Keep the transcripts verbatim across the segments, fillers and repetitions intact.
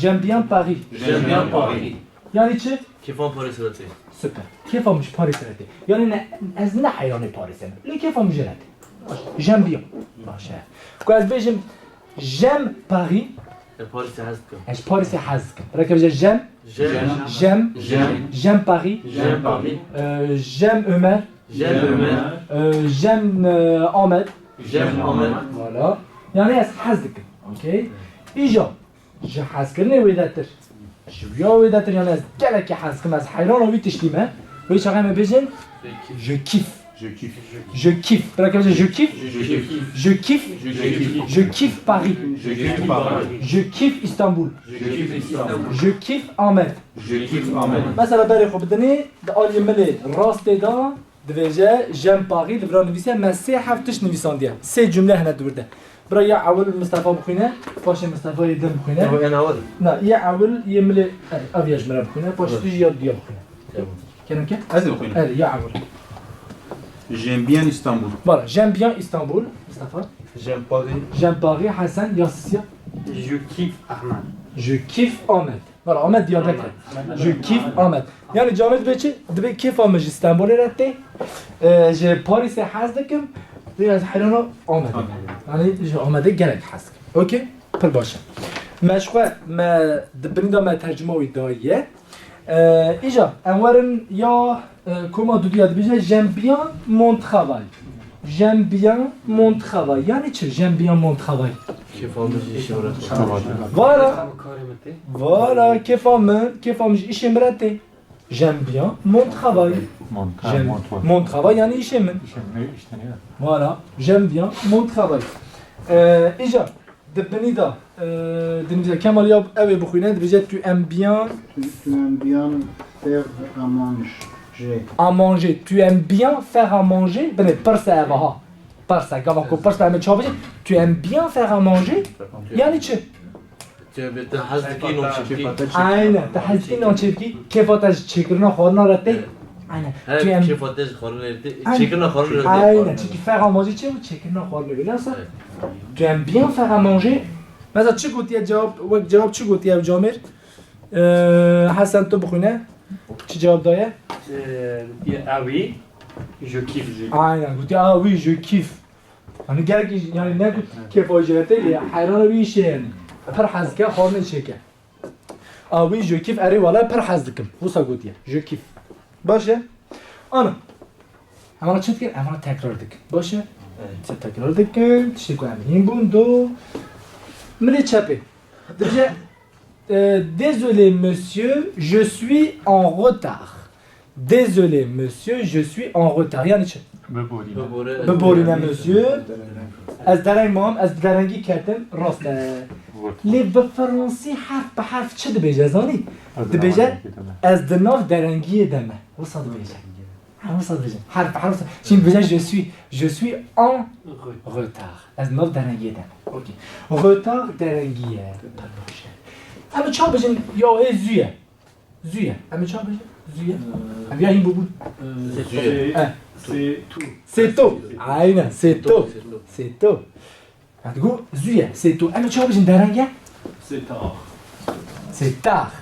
J'aime bien Paris. J'aime bien Paris. Yani çi? Kêfa Parîsê re tê. Super. Kêfa min ji Parîsê re tê. Yani ne, ez ne heyranê Parîsê me. Lê kêfa min jê re tê. Baş. J'aime bien. Baş e. Ku ez bêjim j'aime Paris. Ez Parîsê hez dikim. Ez Parîsê hez dikim. Reke bêje j'aime. J'aime. J'aime. J'aime. J'aime Paris. J'aime Paris. Euh, j'aime Ömer. J'aime Ömer. Euh, j'aime euh, Ahmed. J'aime Ahmed. Voilà. Yani ez hez dikim. Okey. Îja. Ji hezkirinê wêdetir. Ji wiya wêdetir yani ez gelekî hez dikim. Ez heyrana wî tiştî me. Wê çaxê me bêjin. Je kiffe. Je kiffe. Je kiffe. Bira kevce je kiffe. Je kiffe. Je kiffe. Je kiffe. Je kiffe Paris. Je kiffe Paris. Je kiffe Istanbul. Je kiffe Istanbul. Je kiffe Ahmed. Je kiffe Ahmed. Mesela berê xwe bidinê di aliyê milê rastê de dibêje j'aime Paris li vira nivîse me sê heft tişt nivîsandiye. Sê cumle hene di wir de. Bira ya ewil Mistefa bixwîne, paşê Mistefayê din bixwîne. Ew en awir. Na, ya ewil yê milê, ev ya ji min re bixwîne, paşê tu jî ya duya bixwîne. Kerem ke? Ez ê bixwînim. Erê, ya ewil. J'aime bien Istanbul. Voilà, j'aime bien Istanbul. Mistefa. J'aime Paris. J'aime Paris, Hesen, ya sisiya. Je kiffe Ahmed. Je kiffe Ahmed. Voilà, Ahmed Diyarbekir. Je kiffe Ahmed. Yani camê dibê çi? Dibê kêfa min ji Stenbolê re tê. Ee, ji Parîsê hez dikim. Dibê ez heyrana Ahmedê. Yani ji Ahmedê gelek hez dikim. Okey? Pir baş e. Me ji xwe me di binî de me tercuma wî dayiye. Ee, îja em werin ya e, koma dudiya dibêje j'aime bien mon travail. J'aime bien mon travail. Yani çi j'aime bien mon travail? Kêfa min ji îşê re. Voilà. Kêfa min karê min tê. Voilà, kêfa min, kêfa min ji îşê min re tê. J'aime bien mon travail. Mon, J'aime mon, mon. Mon travail yani îşê min. İşte ne, işte ne? Voilà, j'aime bien mon travail. Ee, îja, di binî de, ee, dinimize Kemal ya ew ê bixwîne, dibêje tu aimes bien Tu, tu aimes bien faire à manger. à manger. Tu aimes bien faire à manger. Binê pirse ev ha. Pirse, gava ku pirse em ê çawa bêjin? Tu aimes bien faire à manger. Yani çi? Tu te hez dikî nom çêkî. Aynen, te hez dikî nom çêkî. Kêfa te ji çêkirina xwarina re tê. Aynen. Her Tu aimes kêfa te ji xwarinê re tê. Aynen. Çêkirina xwarinê re tê. Aynen, çünkü faire à manger çi bû? Çêkirina xwarinê bû. Nasıl? Evet. Tu aimes bien faire à manger. Mesela çi gotiye cevap, wek cevap çi gotiye ev camêr? Ee, Hesen tu bixwîne. Çi cevap daye? Euh, ah oui, je kiffe. Aynen, gotiye ah oui, je kiffe. Yani gelek yani ne got kêfa jê re tê lê heyrana wî îşê yani. Pir hez dike, xwarinê çêke. Ah oui, je kiffe, erê wala pir hez dikim. Wisa gotiye, je kiffe. Baş e? Ana. Em ana çi dikin? Em ana tekrar dikin. Baş e? Çi tekrar dikin? Tiştê ku em hîn bûn, do. Milê çepê. Dibêje, e, désolé monsieur, je suis en retard. Désolé monsieur, je suis en retard. Yani çi? Biborîne. Biborîne monsieur. Ez dereng mam, ez derengî ketim, rast e. Lê bi fransî herf bi herf çi dibêje, zanî? Dibêje, ez di nav derengiyê de me. Wisa dibêje. Ha, wisa dibêje. Herf bi herf wisa. Şimdi dibêje je suis, je suis en retard. Ez di nav derengiyê de me. Okey. Retard derengî ye. Pir baş e. Em çawa bêjin ya hê zû ye. Zû ye. Em ê çawa bêjin? Zû ye. Em ya hîn bûbûn. Zû ye. Eh. C'est tout. C'est tôt. Aynen, c'est tôt. C'est tôt. Ya digo zû ye, c'est tôt. Em ê çawa bêjin dereng e? C'est tard. C'est tard.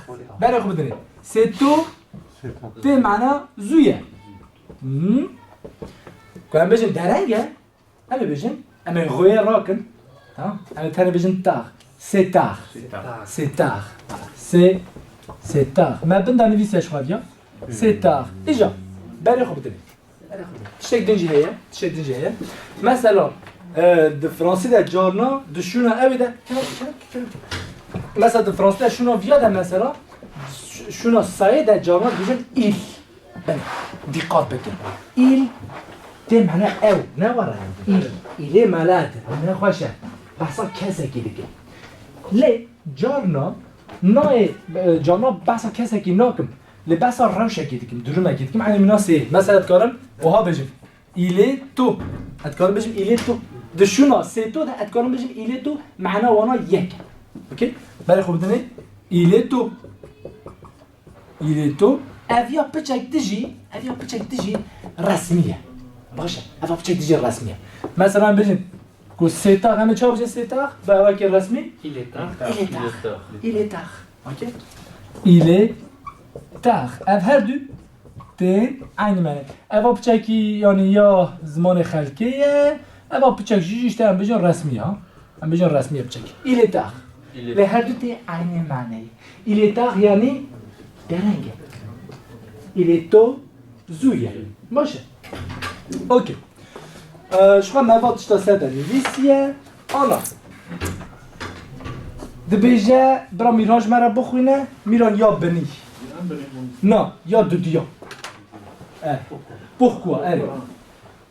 Berê xwe bidinê. C'est tôt. Tê mana zû ye. Hmm. Ku em bêjin dereng e. Em ê bêjin, em ê rûyê rakin. Tamam? Em ê tenê bêjin tard. C'est tard. C'est tard. C'est tard. Voilà. C'est, c'est tard. Me bin de nivîse ji xwe diya. C'est tard. Îja, berê xwe bidinê. Berê xwe bidinê. Tiştek din jî heye. Tiştek din jî heye. Mesela, e, di fransî de carna, di şûna ew ê de, kerem, kerem, kerem. Mesela di fransî de şûna viya de mesela, ş-, şûna sayê de carna dibêjin il. Belê, dîqat bikin. Il tê mane ew, ne were. Il, ilê mele dî, ne xweş e. Behsa kesekî dike. Lê carna nayê, e, carna behsa kesekî nakim. Lê behsa rewşekî dikim, durumekî dikim. Eynî mîna sê. Mesela dikarim, oha bêjim. Il est tôt. Ez dikarim bêjim, il est tôt. Di şûna c'est tôt de ez dikarim bêjim, il est tôt, mana wana yek. Okey? Berê xwe bidinê, il est tôt. Il est tôt. Ev ya piçek dijî, ev ya piçek dijî resmî ye. Baş e, ev ya piçek dijî resmî ye. Mesela em bêjin, ku c'est tard, em ê çawa bêjin c'est tard? Bi evakê resmî? Il est tard. Il est tard. Il est tard. Ok? Il est tard. Ev her du tên eynî mane. Eva piçekî, yanî ya zimanê xelkê ye, eva piçek jî, jî işte em bêjin resmî ya. Em bêjin resmî ye piçekî. Il est tard. Il est Lê her du tê eynî maneyê. Il est tard yanî dereng e. Il est tôt, zû ye. Baş e. Ok. Ee, ji xwe me va tişta ser de nivîsiye. Ana. Dibêje, bira Mîran ji me re bixwîne. Mîran ya binî. Na, ya dudiya. Eh. Pourquoi? Erê.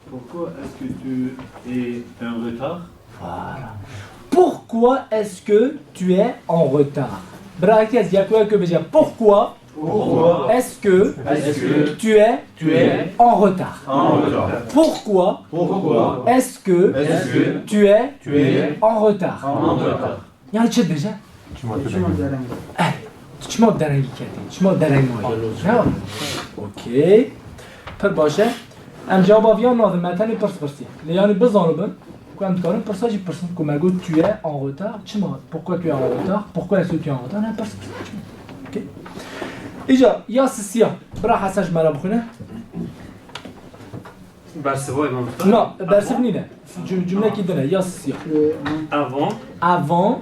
Pourquoi est-ce que tu es en retard? Voilà. Pourquoi est-ce que tu es en retard? Bira, kes yek wek bêje. Pourquoi Pourquoi est-ce que est-ce que tu es tu es en retard? En retard? Pourquoi Pourquoi est-ce que est-ce que tu es tu es en retard? En retard? Yani çi dibêje? Çima tu dereng? Eh, tu çima derengî ketî? Çima dereng wayî? Ne? Okey. Pir baş e. Em cewaba viya nadin, me tenê pirs pirsî. Lê yani bizanibin ku em dikarin pirsa jî pirsin ku me got tu es en retard. Çima? Pourquoi tu es en retard? Pourquoi est-ce que tu es en retard? Ne pirs pirsî. Çima? Okey. Îca ya sisiya. Bira Hesen ji me re bixwîne. Bersivayê mamosta. Na, bersiv nîne. Cüm-, cümlekî din e, ya sisiya. Avant, Avant,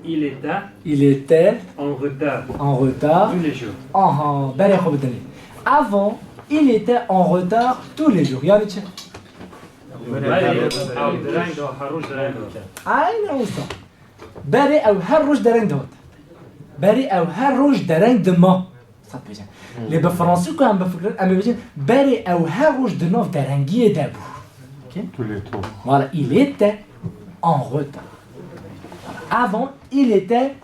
il était il était en retard en retard. Tous les jours. Aha, berê xwe bidinê. Avant, il était en retard tous les jours. Yani çi? Berê ew dereng da, her roj dereng da. Aynen wisa. Berê ew her roj dereng dihat. Berê ew her roj dereng dima. Sat bêjin. Lê bi fransî ku em bifikirin, em ê bêjin, berê ew her roj di nav derengiyê de bû. Ok? Tous les jours. Voilà, il était en retard. Avant, il était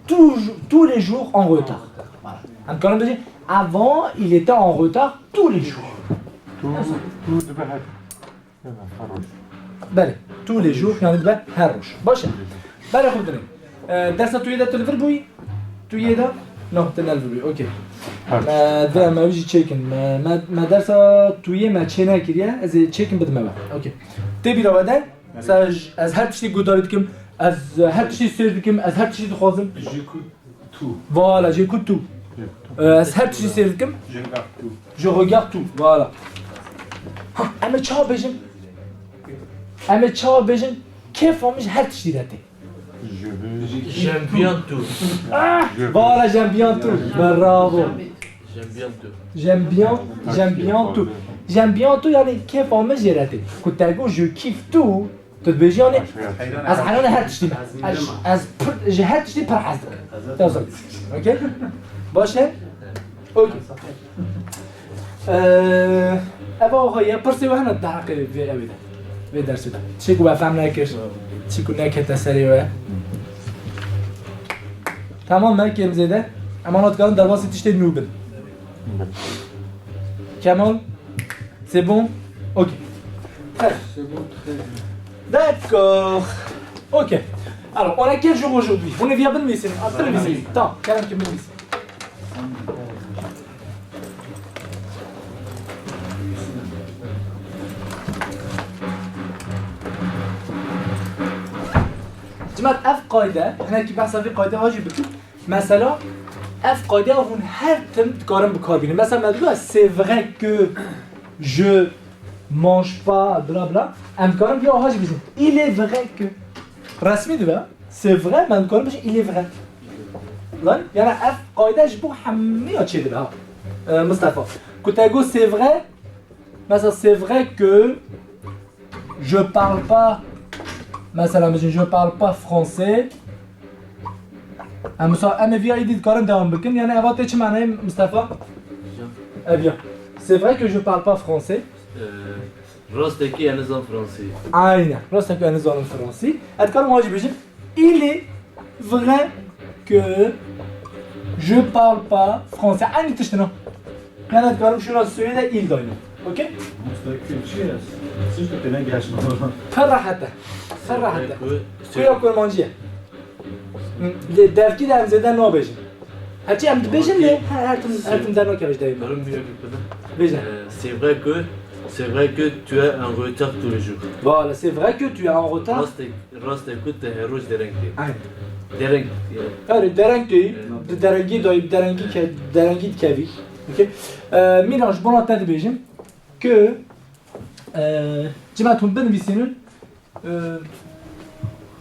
tous, tous les jours en retard. Voilà. Em karin bêjin, avant, il était en retard tous les jours. Tu, tu dibe her. Belê. Tous les jours, yani dibe her roj. Baş e. Belê xwe bidinê. E, dersa tu yê de tu li vir bûyî? Tu yê de? No, tu ne li vir bûyî. Okey. Her. Me, de, me wî jî çêkin. Me, me, me dersa tu yê me çê nekiriye. Ez ê çêkim bidim we. Okey. Tê bîra we de? Mesela j-, ez her tiştî guhdarî dikim. Ez her tiştî sêr dikim. Ez her tiştî dixwazim. J'écoute. Tout. Voilà, j'écoute tout. J'écoute tout. Euh, ez her tiştî sêr dikim. Je regarde tout. Je regarde tout, voilà. Ha, em ê çawa bêjin? Em ê çawa bêjin? Kêfa min ji her tiştî re tê. Je veux. J'aime bien tout. Ah, je veux. Voilà, j'aime bien tout. Bravo. J'aime bien tout. J'aime bien, j'aime bien tout. J'aime bien tout, yani kêfa min jê re tê. Ku te got je kiffe tout, Tu dibêjî, yanî, ez heyranê her tiştî me. Ez, ez pir, ji her tiştî pir hez dikim. Te zan. Okey? Baş e? Okey. Eee, eva oha ye, pirsê we hene di heqê vê evê de. Vê dersê de. Çi ku we fehm nekir, çi ku nekete serê we. Tamam me, kêm zêde. Em ana dikarin derbasî tiştê nû bin. Kemal, c'est bon? Ok. Très bien. C'est bon, très bien. D'accord. Ok. Alors, on a quel jour aujourd'hui? Hûn ê viya binivîsin. Ah, binivîsin. Tamam, kerem ki binivîsin. Cimat, ev qayde, hinekî behsa vê qayde hajî bikin. Mesela, ev qaydeya hûn her tim dikarin bi kar bînin. Mesela, me digot, c'est vrai que je mange pas, bla bla. Em dikarin ya wiha jî bijin. Il est vrai que. Resmî dibe. C'est vrai, me dikarin bijin, il est vrai. Lan, yani ev qayde ji bo hemiya çêdibe, ha. Ee, Mustafa. Ku te got, c'est vrai, mesela, c'est vrai que Je parle pas. Mesela, bijin, je parle pas français. Em, wisa em ê viya îdî dikarin dewam bikin. Yani, eva tê çi manayê, Mustafa? Ev ya. C'est vrai que je parle pas français. Ee, Rasteki ez nizanim fransî. Aynen. Rasteki ez nizanim fransî. Ez dikarim wiha jî bijim. Il est vrai que je parle pas français. Aynı tişt e. Yani dikarim şuna suyu da il dayım. Okey? Mustafa çi ye? Siz de tene geçme. Pir rehet e. Pir rehet e. Kuya kurmancî ye. Lê devkî de em zêde nabêjin. Herçi em dibêjin lê her, her tim, her tim dernakeve ji devê me. Durum bir yakın. Bêje. Ee, c'est vrai que, c'est vrai que tu es en retard tous les jours. Voilà, c'est vrai que tu es en retard. Rast e, rast e ku te her roj dereng tê. Aynen. Dereng. Erê, dereng tê. Di derengî dayî, bi derengî ke-, derengî dikevî. Okey. E, Mîran, ji bona te dibêjim. Que, e, cima hûn binivîsînin, e,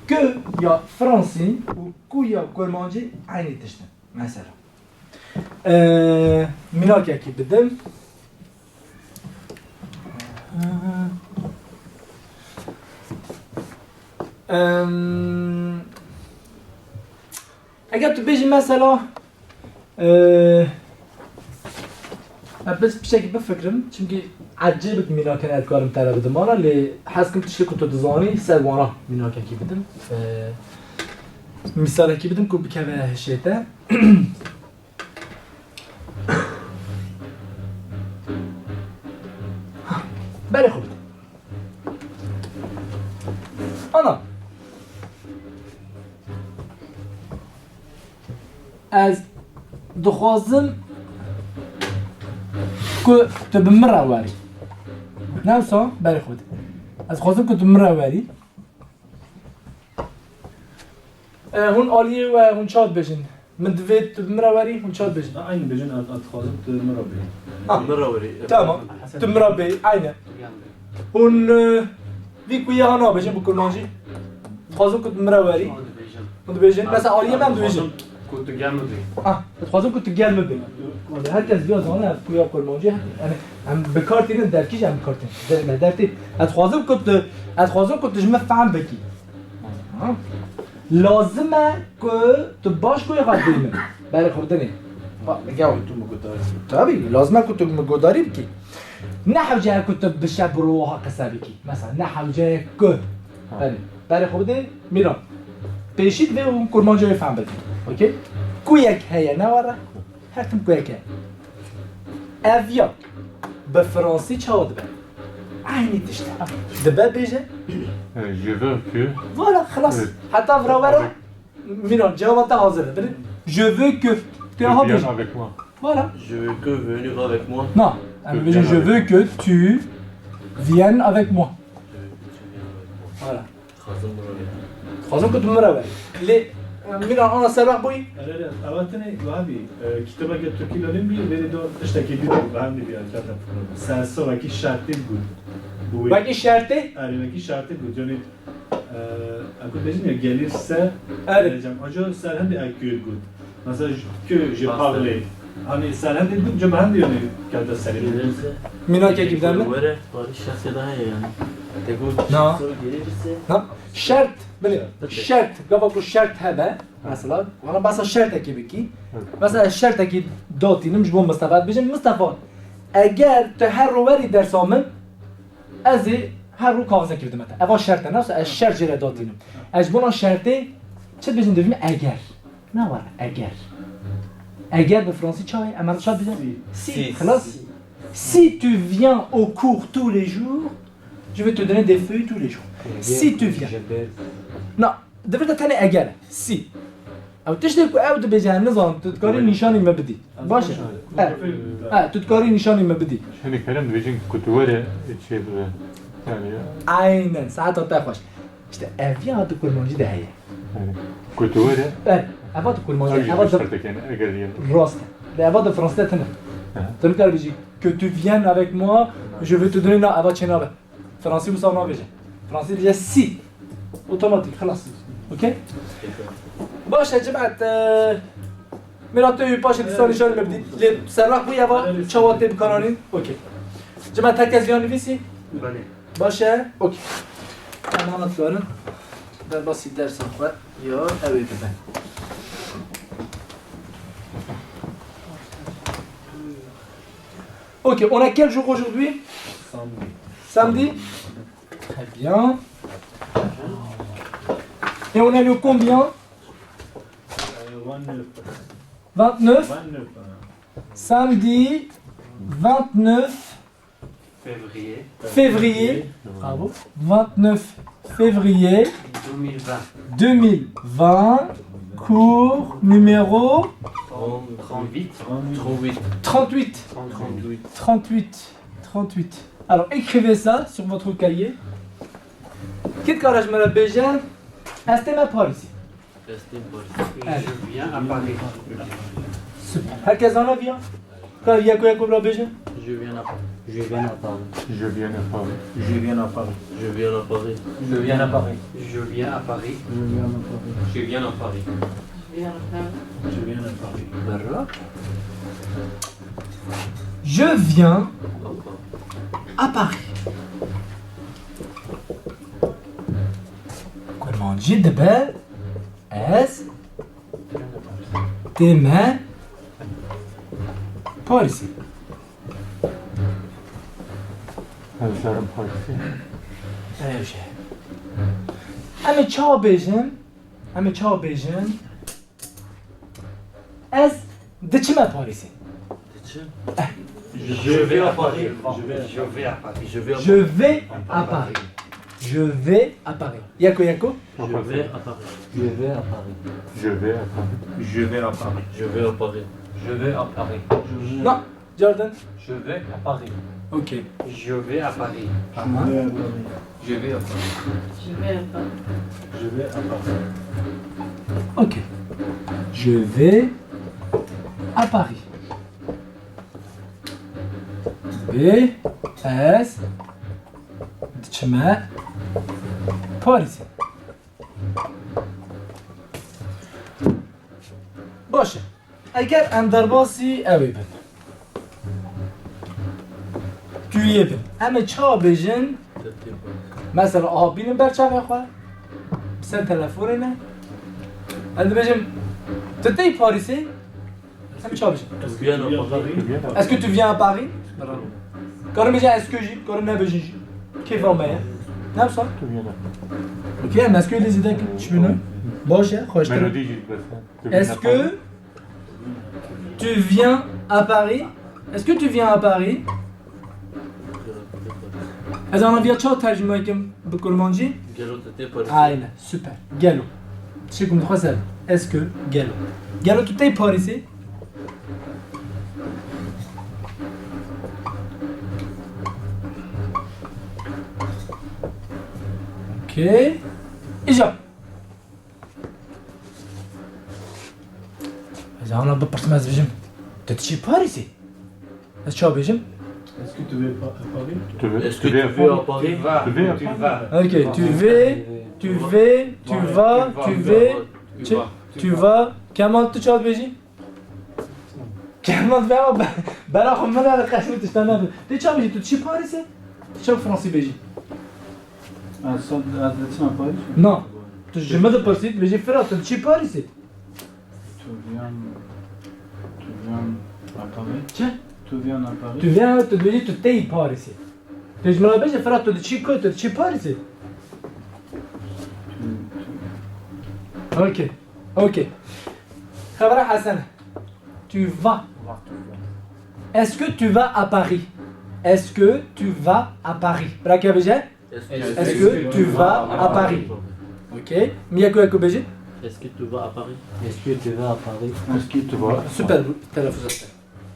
que ya fransî û ku ya kurmancî eynî tişt in. Mesela. E, mînakekî bidim. Em, eger tu bêjî mesela, e, ez bes piştekî bifikirim, çimkî ecêbik mînakên ez dikarim te re bidim ana, lê hez kim tiştê ku tu dizanî ser wana mînakekî bidim. E, mîsalekî bidim ku bikeve hişê te. Berê xwe bide. Ana. Ez dixwazim ku tu bi min re werî. Ne wisa? Berê xwe bide. Ez dixwazim ku tu bi min re werî. E, hûn aliyê we, hûn çawa dibêjin? Min divê tu bi min re werî, hûn çawa dibêjin? Aynî bêjin, ez, ez dixwazim tu bi min re bêyî. Ah, Min re werî. Tamam. Tu bi min re bêyî, aynen. Hûn, e, vî ku yê ha nabêjin bi kurmancî? Dixwazim ku tu bi min re werî. Hûn dibêjin. Hûn dibêjin. Mesela aliyê me em dibêjin. Ku tu gel min bî. Ah, ez dixwazim ku tu gel min bî. Her kes diya zane ez kuya kurmancî, yani, em bi kar tînin, derkî jî em bi kar tînin. Derê me dertî. Ez dixwazim ku tu, ez dixwazim ku tu ji min fehm bikî. Ha? Lazim e ku tu baş ku yê xwe bêjî min. Berê xwe bidinê. Ba, gel. Tu min guhdarî. Tabii, lazim e ku tu min guhdarî bikî. Ne hewce ye ku tu bi şev bi ro wiha qise bikî. Mesela, ne hewce ye ku. Ha. Berê, berê xwe bidê, Mîran. Pêşî divê hûn kurmanca wê fehm bikin. Okey? Ku yek heye, ne were? Her tim ku yek heye. Ev ya bi fransî çawa dibe? Eynî tişt e. Dibe bêje. Euh, je veux que. Voilà, xilas. Evet. Heta vira were. Avec Mîran, cevaba te hazir e. Bire. Je veux que. Tu as bien avec moi. Voilà. Je veux que venir avec moi. Non. Em dibêjin, je veux que tu viennes avec moi. Je veux que tu viennes avec moi. Voilà. Dixwazim bi min re. Dixwazim ku tu min re werî. Lê, e, Mîran, ana serwext bûyî? Erê, erê, ewa tenê, wabî, e, kitêbeke Tirkî lolîn bî, verê do tiştekî dî bû, bi hem dî bî, kete fikro. Sersovekî şertî bû. Bû wê. Wekî şertê? Erê, wekî şertê bû. Canî, e, em ku bêjin ya, gelîr ser, Erê. e, cem, ajo ser hindê ek got. Mesela, je, que je parle. Hani ser hindê got, cem hindê yani kete serê. Gelirse. Mînakekî bide min. Were, barî şertê daha iyi yani. Te got, Na. Soru gelirse. Na. Şert, bile. Şert. Şert. Gava ku şert hebe. Mesela, vana basa şertekî bikî. Hı. Mesela şertekî datînim ji bo Mistefa. Dibêjim, Mistefa, eger tu her ro werî dersa min, ez ê her ro kaxizekî bidime te. Eva şert e, nasıl? Ez şert jê re datînim. Ez ji bona şertê çi dibêjim, dibêjim eger. Ne var? Eger. Eger bi fransî çawa ye? Em re çawa dibêjin? Si. Si. Si. Xilas. Si tu viens au cours tous les jours, je vais te donner des feuilles tous les jours. Eger. Si tu viens. Je vais. Na, di vir de tenê eger e. Si. Ew tiştê ku ew dibêje, ez nizanim, tu dikarî nîşanî me bidî. Baş e. E. E, tu dikarî nîşanî me bidî. Hinek kerem dibêjin ku tu were çê bibe. Yani. Aynen, saeta te xweş. İşte ev ya di kurmancî de heye. Yani, ku tu were. E, eva di kurmancî, ev eva di şertekên eger yên. Rast e. De eva di fransî de tine. Hı. Tu nikarî bêjî, que tu viennes avec moi, je vais te donner, na, eva çênabe. Fransî wisa nabêje. Fransî dibêje si. Otomatik, xilas. Okey? Baş e, cimet, e, Mîran, tu yê paşê dîsa nîşanî me bidî. Lê serwext bû, eva çawa tê bikaranîn? Okey. Cimet, her kes yan nivîsî? Belê. Baş e? Okey. Em ana dikarin derbasî dersa xwe ya ew ê bibe. Ok, on a quel jour aujourd'hui? Samedi. Samedi? Très bien. Et on est le combien? Euh, vingt-neuf. Vingt-neuf? Vingt-neuf, hein. Samedi vingt-neuf février. Février. Bravo. Vingt-neuf février deux mille vingt. Deux mille vingt, cours numéro trente-huit. Trente-huit. Trente-huit. Trente-huit. Trente-huit. Alors, écrivez ça sur votre cahier. Kê dikare ji me re bêje, ez tême Parîsê. Restez polis. Je viens à Paris. Super. Herkes ana viya? Ka yeko yeko bira bêjin. Je viens à Paris. Je viens à Paris. Je viens à Paris. Je viens à Paris. Je viens à Paris. Je viens à Paris. Je viens à Paris. Je viens à Paris. Je viens à Paris. Je viens à Paris. Berra. Je viens à Paris. Kurmancî dibe ez tême Parisê. Ez jerim Parisê. Ev jî. Em ê çawa bêjin? Em ê çawa bêjin? Ez diçime Parisê. Diçim. Eh. Je vais à Paris. Je vais, je vais à Paris. Je vais à Je vais à Paris. Je vais à Paris. Yeko yeko. Je vais à Paris. Je vais à Paris. Je vais à Paris. Je vais à Paris. Je vais à Paris. Je vais à Paris. Je vais à Paris. Non. Jordan. Je vais à Paris. Ok. Je vais à Paris. Aha. Je vais à Paris. Je vais à Paris. Je vais à Paris. Ok. Je vais à Paris. Bi ez diçime Parisê. Baş e. Eger em derbasî ew ê bin. Tu yê bin. Em ê çawa bêjin? Mesela, aha, bînin ber çavê xwe. Bi ser telefonê ne. Em dibêjin, tu tê Parîsê? Em çawa bêjin? Tu viens à Paris. Est-ce que tu viens à Paris? Bravo. Karin bêjin est-ce que jî, karin nebêjin jî. Kêfa me ye. Ne wisa? Tu viens à Paris. Ok, em est-ce que lê zêde çi bînin? Baş e, xweştir. Melodî jî bes e. Est-ce que tu viens à Paris? Est-ce que tu viens à Paris? Ez ana viya çawa tercüme kim bi kurmancî? Gelo tu tê Parîsê? Aynen, super. Gelo. Tiştê ku min dixwest ev. Est-ce que gelo? Gelo tu tê Parîsê? Ok. Îja. Ez ana bipirsim, ez bijim. Tu diçî Parîsê? Ez çawa bêjim? Est-ce que tu veux pa-, à Paris? Tu veux, Est-ce que tu veux à Paris? Tu veux à Paris? Ok, tu veux, tu veux, tu vas, tu veux, tu, tu vas. Kemal, tu çawa dibêjî? Kemal be, ama be-, bera xwe min re qeşî tişta nabe. Tu çawa bêjî? Tu diçî Parîsê? Tu çawa fransî bêjî? Ez sa-, ez diçim Parîs. Na. Tu ji min dipirsî, dibêjî, Firat, tu diçî Parîsê? Tu viens, tu viens à Paris? Çi? Tu viens à Paris? Tu viens, tu dibêjî, tu têyî Parîsê. Tu ji min re bêje, Firat, tu diçî ku, tu diçî Parîsê? Tu, tu. Ok. Ok. Xebera Hesen. Tu vas. Est-ce que tu vas à Paris? Est-ce que tu vas à Paris? Bira ke bêje? Est-ce que tu vas à Paris? Ok. Min yeko yeko bêje. Est-ce que tu vas à Paris? Est-ce que tu vas à Paris? Est-ce que tu vas à Paris? Super, bu telaffuz et.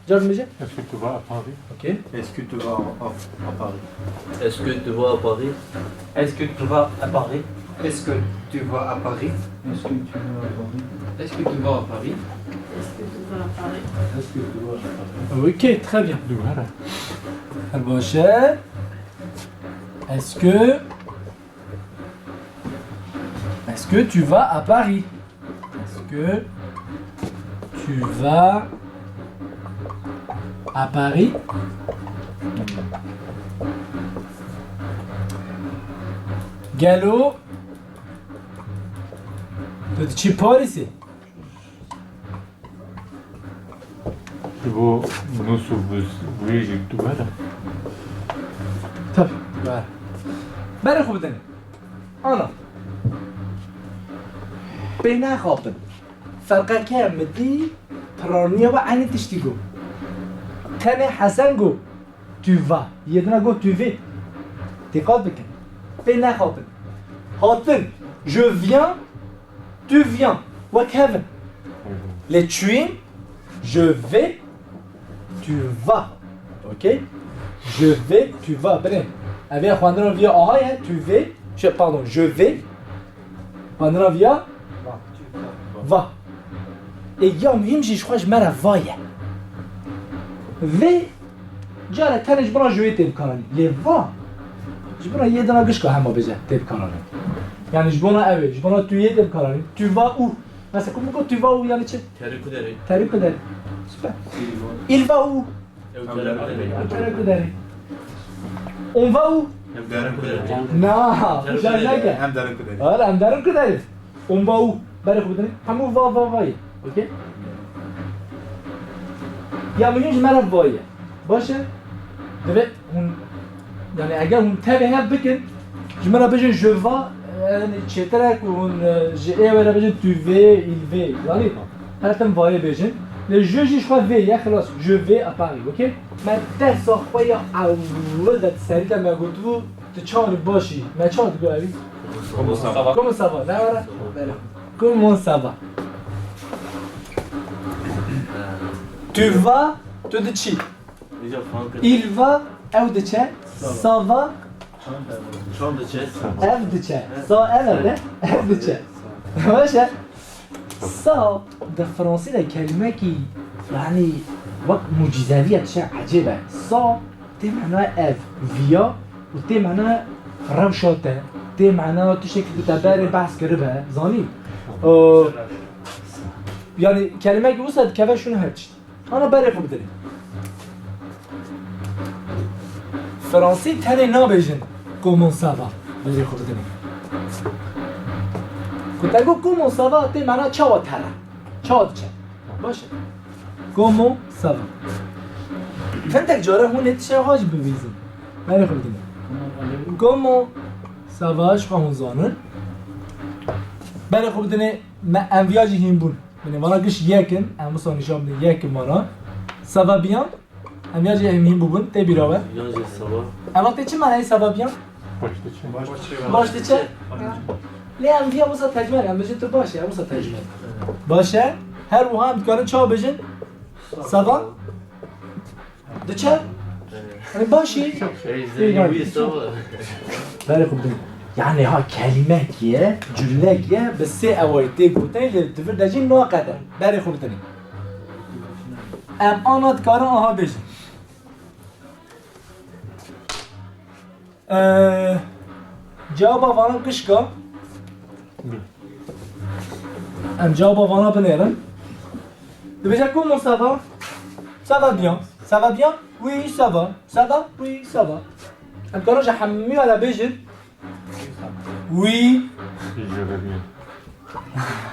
Car bêje. Est-ce que tu vas à Paris? Ok. Est-ce que tu vas à, à, à Paris? Est-ce que tu vas à Paris? Est-ce que tu vas à Paris? Est-ce que tu vas à Paris? Est-ce que tu vas à Paris? Est-ce que tu vas à Paris? Est-ce que tu vas à Paris? Ok, très bien. Dubara. Her baş e. Est-ce que, est-ce que tu vas à Paris? Est-ce que tu vas à Paris? Gelo, tu diçî Parîsê? Ji bo minûs û vû-, vûyê jî tu were. Tabii, were. Berê xwe bidin. Ana. Pê nexapin. Ferqeke min dî piraniya we eynî tiştî got. Tenê Hesen got, tu vas. Yê din a got, tu veux. Dîqat bikin. Pê nexapin. Hatin. Je viens. Tu viens. Wek hev in. Lê çûyîn, je vais, tu vas. Ok? Je vais, tu vas. Binê. Ev ya xwendina viya aha ye. Tu veux. Şey, pardon, je vais. Xwendina viya? Va. Va. Ê ya muhîm jî ji xwe ji me re va ye. Vê carek tenê ji bona je tê bikaranîn. Lê va ji bona yê dina gişka hema bêje tê bikaranîn. Yani ji bona ew ê, ji bona tu yê tê bikaranîn. Tu vas où? Mesela ku min got tu vas où yani çi? Terê ku derê. Terê ku derê. Süper. Il va où? Ew terê ku derê. Ew terê ku derê. On va où? Ew terê ku derê. Na, Terê ku derê. Em derin ku derê. Wala, em derin ku derê. On va où? Berê xwe bidinê. Hemû va, va, va ye. Okey? Ya muhîm ji me re va ye. Baş e? Divê hûn, yani eger hûn tevê hev bikin, ji min re bijin je vas, yani çêtir e ku hûn, e, ji ê were bijin tu vas, il va. Zanî? Her tim vayê bêjin. Lê je jî ji xwe vê ye, xilas. Je vais à Paris, okey? Me dersa xwe ya ewil de di serî de me gotibû, tu çawa baş î? Me çawa digot evî? Comment ça va? Comment ça va? Ne were? Bela. Comment ça va? Tu vas, tu diçî. Il va, ew diçe. Ça va. Çand diçe. Ev diçe. Ça, ev e, ev diçe. Baş e. Ça, di fransî de kelimekî, yani, wek mucîzevî ye, tiştek ecêb e. Ça, tê mena ev, viya, û tê mena rewşa te, tê mena tiştekî ku te berê behs kiribe, zanî? Ee, yani, kelimekî wisa dikeve şûna her tişt. Ana berê xwe bidinê. Fransî tenê nabêjin comment ça va. Berê xwe bidinê. Ku te got comment ça va, tê mena çawa te re? Çawa diçe? Baş e. Comment ça va? Hintek cara hûn ê tiştê xwe jî bibîzin. Berê xwe bidinê. Comment ça va, ji xwe hûn zanin. Berê xwe bidinê, me em viya jî hîn bûn. Binê vana giş yek in, em wisa nîşan bidin, yek in vana. Ça va bien? Em ya jî em hîn bûbûn, tê bîra we. Yan jî ça va. Eva tê çi manayê ça va bien? Baş diçe. Baş diçe. Lê em viya wisa tercüme, em bêjin tu baş e, em wisa tercüme. Baş e. Her wiha em dikarin çawa bêjin? Ça va? Diçe? Hani baş e. Ey, zengî wî ça va. Berê xwe bidin. Yani ha kelimek ye, cümlek ye, bi sê ewayî tê gotin, lê di vir de jî naqede. Berê xwe bidinê. Em ana dikarin aha bêjin. Ee, cewaba vana gişka. Em cewaba vana binêrin. Dibêje comment ça va? Ça va bien. Ça va bien? Oui, ça va. Ça va? Oui, ça va. Em dikarin ji hemûya re bêjin. Oui. Je vais bien.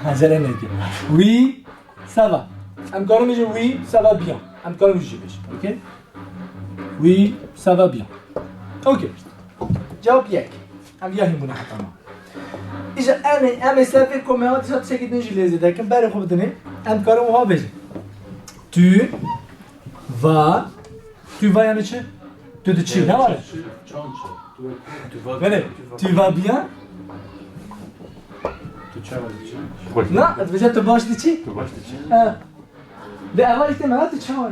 Acele neke. Oui, ça va. Em karin bêjin oui, ça va bien. Em karin jî bêjin. Okey? Oui, ça va bien. Okey. Cevap yek. Em ya hîn bûne heta ma. Îja em ê, em ê ser vê komeya dîsa tiştekî din jî lê zêde kin. Berê xwe bidinê. Em dikarin wiha bêjin. Tu vas, tu vas yani çi? Tu diçî, ne var? Çan çi? Bele, tu vas bien? Tu çawa diçî? Na, dibêje tu baş diçî? Tu baş diçî. Ha. De eva işte me tu çawa?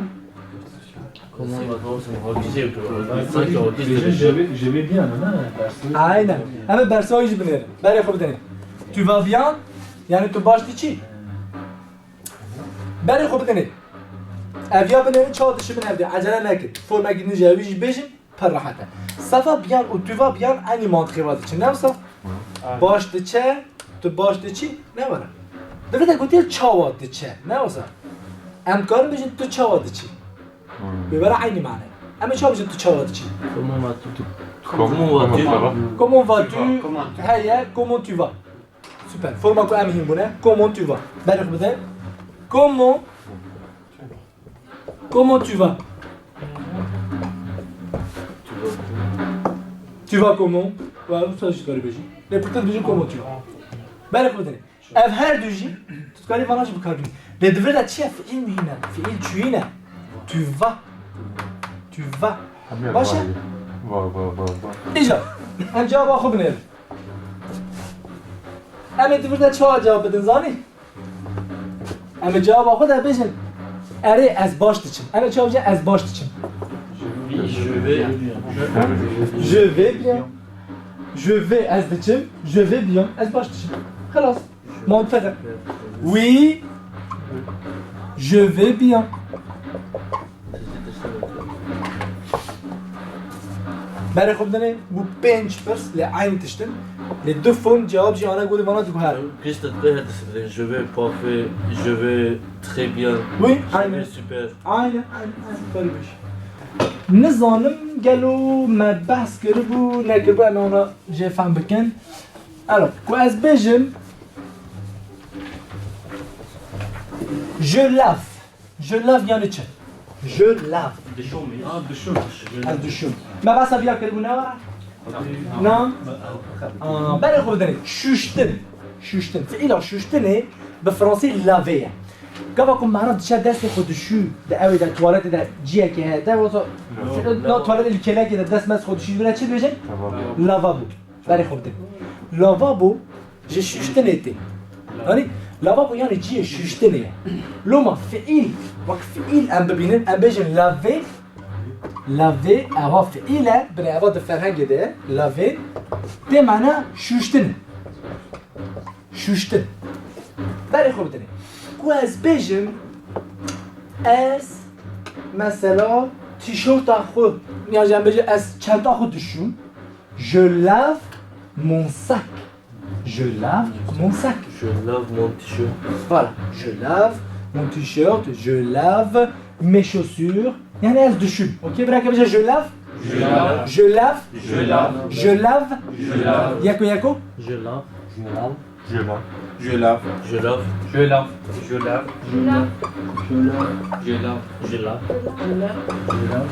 Sanki autiste. Je vais, je vais bien, ne? Aynen. Em ê bersa wî jî binêrin. Berê xwe bidinê. Tu vas bien? Yani tu baş diçî? Berê xwe bidinê. Ev ya binêrin, çawa dişibin ev dê. Acele nekin. Formekî din jî ew jî bêjin, pir rehet e. Ça va bien û tu vas bien eynî mantiqê ve diçin. Ne wisa? Baş diçe, tu baş diçî, ne were. Di vir de gotiye çawa diçe. Ne wisa? Em dikarin bêjin tu çawa diçî. Wê were eynî mane. Em ê çawa bêjin tu çawa diçî? Comment vas-tu? Comment vas-tu? Comment vas-tu? Heye, comment tu vas? Super. Forma ku em hîn bûne. Comment tu vas? Berê xwe bide. Comment? Comment tu vas? Tu vas comment? Wa, wisa jî dikarî bêjî. Lê pirtir dibêjin comment tu vas. Berê xwe bidinê. Ev her du jî, tu dikarî vana jî bikar bînî. Lê di vir de çi ye? Fiîl muhîm e. Fiîl çûyîn e. Tu vas. Tu vas. Baş e? Va, va, va, va. Îja, em cewaba xwe binêrin. Em ê di vir de çawa cewab bidin, zanî? Em ê cewaba xwe de bêjin. Erê, ez baş diçim. Em ê çawa bêjin, ez baş diçim? Je vais. Je vais bien. Je vais, ez diçim. Je vais bien, ez baş diçim. Xelas. Mantiq e. Oui, je vais bien. Berê xwe bidinê, bû pênc pirs, lê eynî tişt in. Lê du form cewab jî ana golê vana digu her. Pişt dibê her tişt bidin. Je vais parfait, je vais très bien, Oui, je aynen. vais super. Aynen, aynen, aynen. Böyle bir şey. Nizanim gelo me behs kiribû, nekiribû, em wana jê fehm bikin. Alors, ku ez bêjim, je lave. Je lave yani çi? Je lave. Dişûm. Ha, dişûm. Ez dişûm. Me behsa vîya kiribû ne were? Na? Aa, berê xwe bidinê. Şûştin. Şûştin. Fiîla şûştinê bi fransî laver ye. Gava ku meriv diçe destê xwe dişû, di ewê de, tuwaletê de, ciyekê heye, de, wasa, na tuwaletê li kêlekê de dest mest xwe dişû, dibêne çi dibêjin? Lavabo. Berê xwe bidin. Lavabo ji şûştinê tê. Yanî, lavabo yanî cihê şûştinê ye. Loma fiîl, wek fiîl em bibînin, em bêjin laver, laver, eva fiîl e, binê eva di ferhengê de ye, laver, tê mana şûştin. Şûştin. Berê xwe bidinê. Ku ez bêjim, ez, mesela, tîşorta xwe, ya jî em bêjin, ez çenta xwe dişûm. Je lave mon sac. Je lave mon sac. Je lave mon t-shirt. Voilà. Je lave mon t-shirt. Je lave mes chaussures. Yani ez dişûm. Okey, bira ke bêje je lave. Je lave. Je lave. Je lave. Je lave. Je lave. Yeko yeko. Je lave. Je lave. Je lave. Je lave. Je lave. Je lave. Je lave. Je lave. Je lave.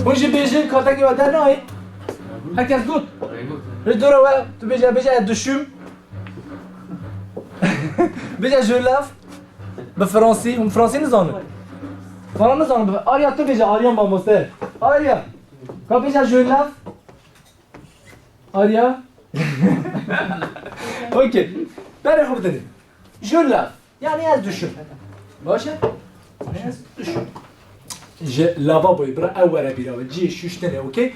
Hûn jî bêjin, katekê we dernayê. Herkes got. Ji dora we, tu bêje, bêje ez dişûm. Bêje je lave. Bi fransî, hûn fransî nizanin. Vana nizanin. Arya, tu bêje, Arya mamoste. Arya. Ka bêje je lave. Arya. Okey. Berê xwe bidinê. Je lave. Yani ez dişûm. Baş e? Ez dişûm. Ji lavaboyê bira ew were bîra we. Cihê şûştinê, okey?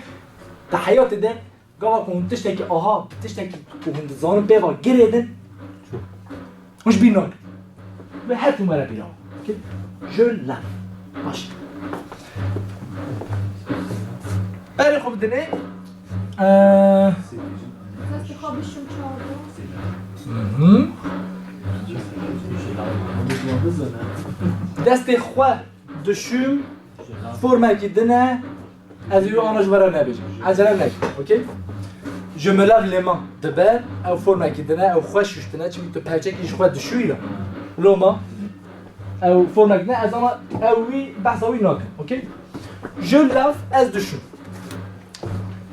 Di heyatê de gava ku hûn tiştekî aha, tiştekî ku hûn dizanin pê ve girêdin. Hûn ji bîr nakin. Ve her tim were bîra. Okey? Je lave. Baş. Berê xwe bidinê. Eee, Destê xwe bişim çawa. Hı hı. Destê xwe dişûm, formekî din e, ez ê ana ji we re nebêjim. Ecele nekin, okey? Je me lave les mains. Dibe, ew formekî din e, ew xwe şûştine, çimkî tu perçekî ji xwe dişûyî ya. Loma, ew formek din e, ez ana ew wî, behsa wî nakim, okey? Je lave, ez dişûm.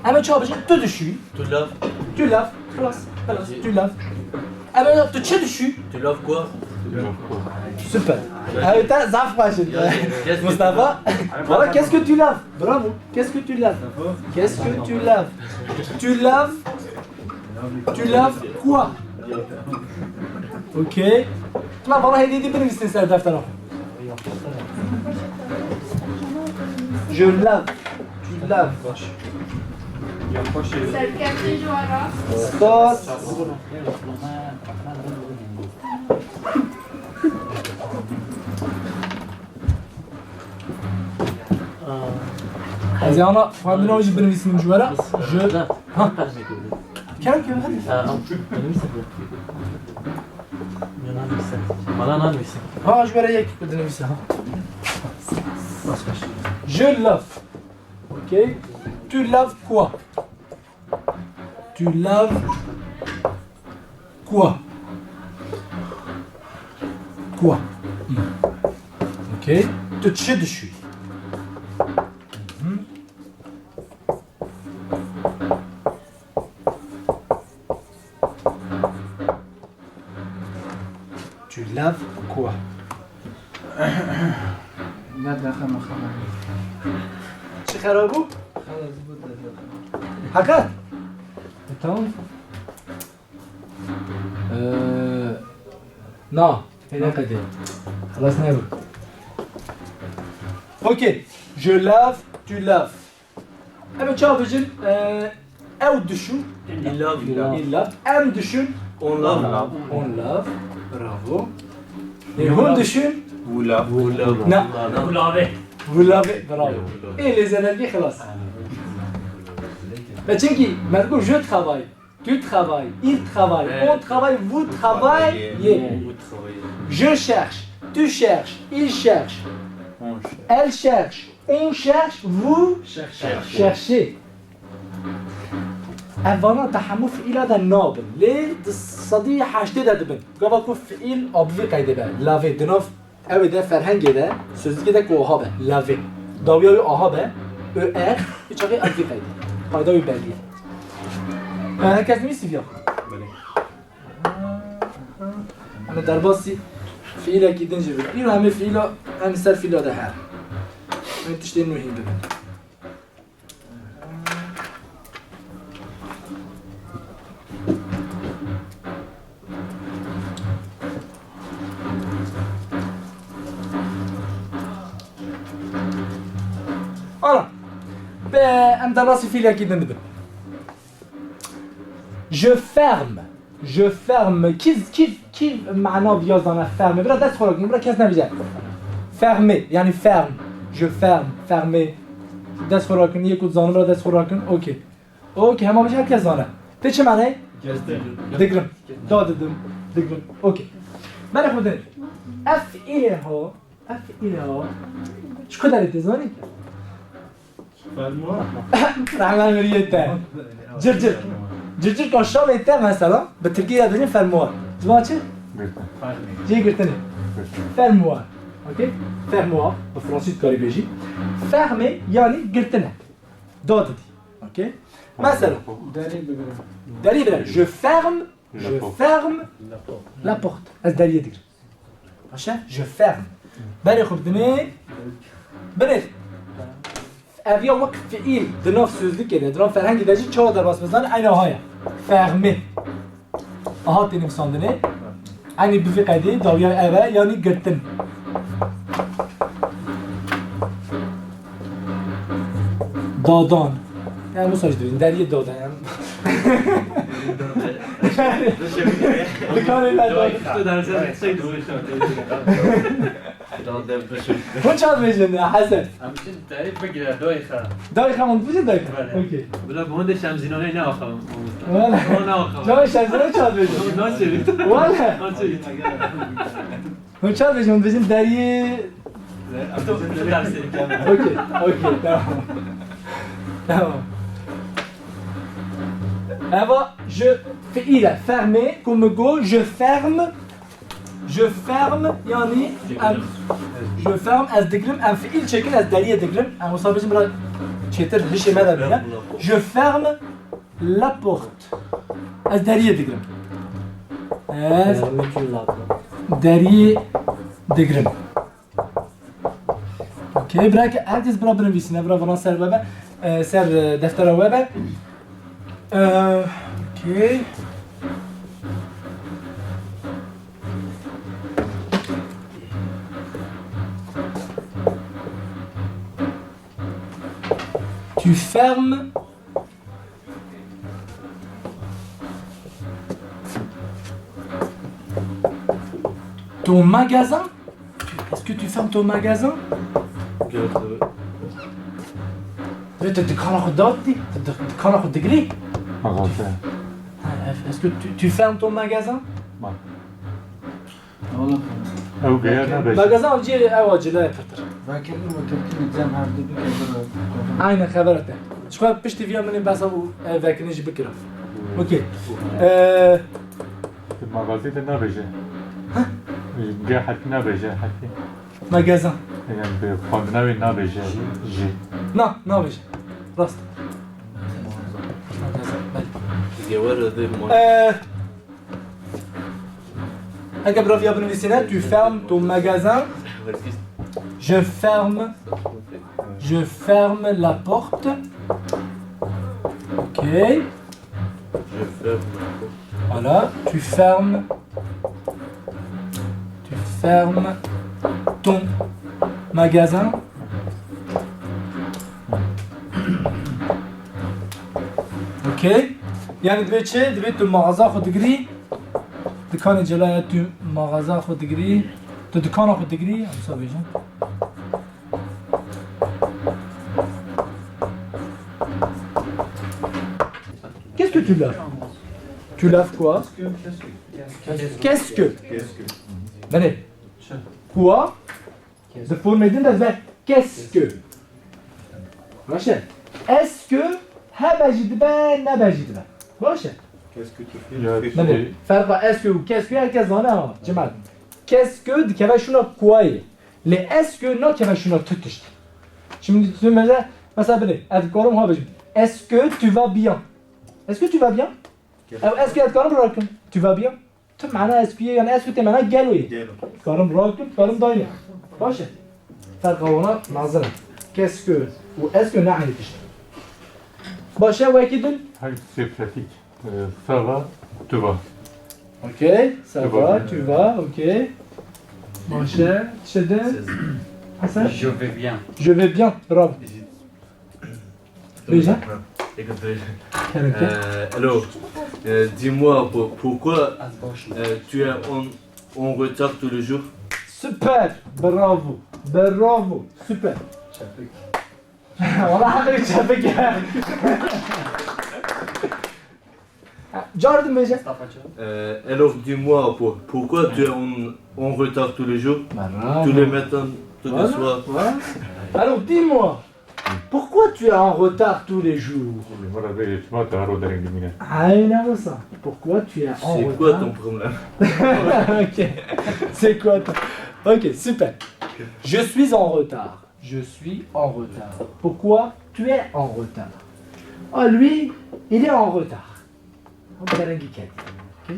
Em ê çawa bêjin? Tu dişûyî. Tu laves. Tu laves. Xelas, xelas. Tu laves. Em ê, tu çi dişûyî? Tu laves quoi? Super. Ew te zaf xweş e. Mustafa. Voilà, qu'est-ce que tu laves? Bravo. Qu'est-ce que tu laves? Qu'est-ce que tu laves? Tu laves. Tu laves quoi? Ok. Lan bana hediye edip binivîsin ser deftera. Je lave. Tu laves. Serkeftin ji we re. Stas. Ez ê ana xwendina wî jî binivîsim ji we re. Je... Ha. Kerem, kerem, hadi. Bana nanivîse. Ha, ji we re yek dinivîse, ha. Je lave. Ok. Tu laves quoi? Tu laves quoi? Quoi? Hmm. Ok. Tu çi dişûyî? Mhm. Tu laves quoi? Ne daxil me xeber. Çi xera bû? Xelas bû te daxil. Heqet? E, tamam. Ee, na, ne qedê. Xelas nebû. Ok. Je lave, tu laves. Em ê çawa bêjin? E, ew dişûn. Il lave. Il lave. Em dişûn. On love. On love. Bravo. Ê hûn dişûn? Vous love. Na. Vous l'avez. Vous l'avez. Bravo. Ê lê zêdekî xilas. Ve çimkî me digot je travaille, tu travailles, il travaille, on travaille, vous travaillez. Je cherche, tu cherches, il cherche, elle cherche, on cherche, vous cherchez. Ev vana te hemû fiîla de nabin. Lê di sedî heştê de dibin. Gava ku fiîl a bi vî qeydê be. Lavê di nav ew ê de ferhengê de, sözlükê de ku aha be. Lavê. Dawiya wî aha be. Ö er, hiç axê a bi vî qeydê. Qayda wî belî ye. E, her kes nivîsî viya? Belê. Em ê derbasî fiîlekî din jî bibin. Îro em ê fiîla, em ê ser fiîla de her. Em ê tiştên nû hîn bibin. Ana, be, em derbasî fiîlekî din dibin. Je ferme. Je ferme. Kî, kî, kî mana viya zane ferme? Bira dest xwe rakin, bira kes nebêje. Ferme, yani ferme. Je ferme, ferme. Dest xwe rakin, yek û zane bira dest xwe rakin. Okey. Okey, hema bêje her kes zane. Tê çi manayê? Girin. Digirim. Da didim. Digirim. Okey. Berê xwe dinê. Ev fiîlê ho. Ev fiîlê ho. Ji ku derê tê zanî? Fermuar. Rehna miriyê te. Cir cir. Cir cir ka şalê te mesela, bi tirkî ya dibêjin fermuar. Ziman çi? Girtin. Cihê girtinê. Girtin. Fermuar. Okey? Fermuar. Bi fransî dikarî bêjî. Ferme yanî girtin e. Da didî. Okey? Mesela. Derî bigire. Derî bigire. Je ferme. Je ferme la porte. Ez deriyê digirim. Baş e? Je ferme. Berê xwe bidinê. Binêr. Ev ya wek fiîl di nav sözlükê de, di nav ferhengê de jî çawa derbas bizane, eyna aha ye. Fermé. Aha tê nivîsandinê. Eynî bi vî qeydê dawiya ev e, yanî girtin. Dadan. Yani bu saç dibin, deriyê dadan yani. Dikanê me dadan. Hûn çawa dibêjin ya Hesen? Em jin dayê bigire, dayê xe. Dayê xe, hûn dibêjin dayê xe? Belê. Okey. Bila bi hûn de şemzînaneyê ne axa. Wala. Hûn ne axa. Çawa şemzînanê çawa dibêjin? Hûn naçêrî. Wala. Naçêrî. Hûn çawa dibêjin? Hûn dibêjin deriyê. Okey, okey, tamam. Tamam. Eva, je fiîl e, fermé, ku min got, je ferme, je ferme, yanî, em, je ferme, ez digirim, em fiîl çêkin, ez deriyê digirim. Em wisa bêjin bira çêtir hişê me de bîne. Je ferme la porte. Ez deriyê digirim. Ez Ferme tu la porte. Deriyê digirim. Okey, bira ke-, herkes bira binivîsîne, bira vana ser we be, e, ser, e, deftera we be. E, okey. Tu fermes ton magasin ? Est-ce que tu fermes ton magasin ? Divê tu dikana xwe dadidî? Tu di-, dikana xwe digirî? Magasin. Ha, est-ce que tu, tu fermes ton magasin ? Bak. Oğlum. Ew geye nebêje. Magasin ew cihê ew acile ye pirtir. Belki o Türk'ün cem her bir bir. Aynen, xebera te. Ji xwe piştî viya min ê behsa û, e, vekirin jî bikirin. Okey. E, Tu magazîn de nabêje. Heh? G herfî nabêje, herfî. Magasin. Yani bi xwendina wê nabêje jî. Na, nabêje. Rast. Magasin, belê. Dike were de mo- Ee, Heke bira viya binivîsîne, tu fermes ton magasin. Je ferme, je ferme la porte. Ok. Je ferme la porte. Voilà, tu fermes, tu fermes ton magasin. Ok. Yani divê çi? Divê tu mağaza xwe digirî. Dikanê cela ye, tu maxaza xwe digirî, tu dikana xwe digirî, em sa bêjin. Qu'est-ce que tu laves? Tu laves quoi? Qu'est-ce que? Venez. Quoi? Di formê din de ve qu'est-ce que? Baş e. Est-ce que hebe jî dibe, nebe jî dibe. Baş e. Qu'est-ce que tu fais? Ya, Belê. Ferqa est-ce que û qu'est-ce que her kes zane ha. Cimal. Qu'est-ce que dikeve şûna kuayê. Lê est-ce que nakeve şûna tu tişt. Şimdi tu mesela, mesela bile, ez dikarim ha bêjim. Est-ce que tu vas bien? Est-ce que tu vas bien? Ew est-ce que ez dikarim rakim? Tu vas bien? Tu mana est-ce que ye, yani est-ce que tê mana gelo ye. Gelo. Karim rakim, karim dayne. Baş e. Ferqa wana mezin e. Qu'est-ce que û est-ce que ne aynî tişt e. Baş e, wekî din? Hayır, c'est pratique. Euh, ça va, tu vas. Ok, ça va, tu vas, ok. Baş e, tişt din? Hasan? Je vais bien. Je vais bien, bravo. Déjà? Écoute, euh, hello. Euh, dis-moi, pour- pourquoi euh, tu es en, en retard tous les jours? Super! Bravo! Bravo! Super! Valla heqê çepik. Car din bêje. Euh, alors, dis-moi, pour- pourquoi tu es en, en retard tous les jours? Bravo. Tous les matins, tous les soirs. Voilà. Alors, dis-moi, pourquoi tu es en retard tous les jours? Voilà, ben, tu m'as t'as un retard. Aynen ça. Pourquoi tu es en retard? C'est quoi ton problème? Ok. C'est quoi ton- Ok, super. Je suis en retard. Je suis en retard. Pourquoi tu es en retard? Ah, lui, il est en retard. Ew derengî ketiye. Ok?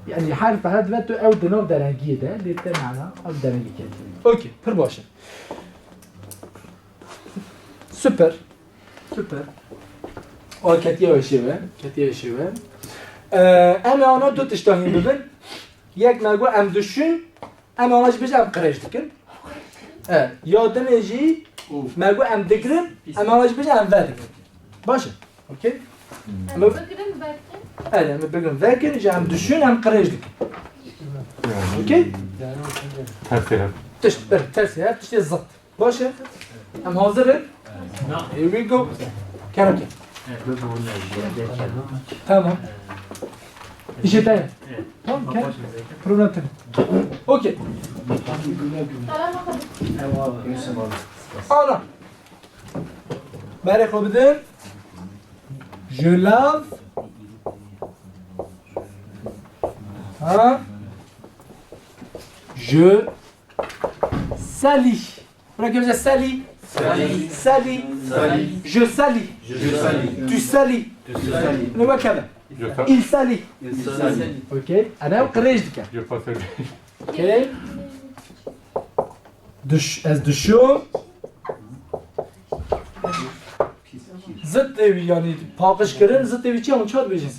Yani her, her dibe tu ew di nav derengiyê de, lê te mana ew derengî ketiye. Ok, pir baş e. Super. Super. O ketiye weşê we. Ketiye weşê we. Ee, em ê ana du tişta hîn bibin. Yek me got em dişûn, em ana jî bêjin em qirêj dikin. E, ya dinê jî me got em digirin, em ana jî bêjin em vedigirin. Baş e. Okey? Em bigirin vekin. Evet, em bigirin vekin, ji em dişûn, em qirêj dikin. Okey? Tersê hev. Tişt, ber, tersê hev, tiştê zit. Baş e? Em hazir in? Here we go. Kerem ke. Tamam. İşe dayan. Tamam, kerem. Problem tene. Okey. Ana. Berê xwe bidin. Je lave. Ha? Je salis. Bırak bize salis. Salis. Salis. Salis. Je salis. Je salis. Tu salis. Tu salis. Ne bak hemen. Je salis. Il salit. Il salit. Okey. Ana qirêj dike. Je pas salis. Okey. Diş, ez dişûm. Zitê wî, yanî paqijkirin, zitê wî çi ye? Hûn çawa dibêjin?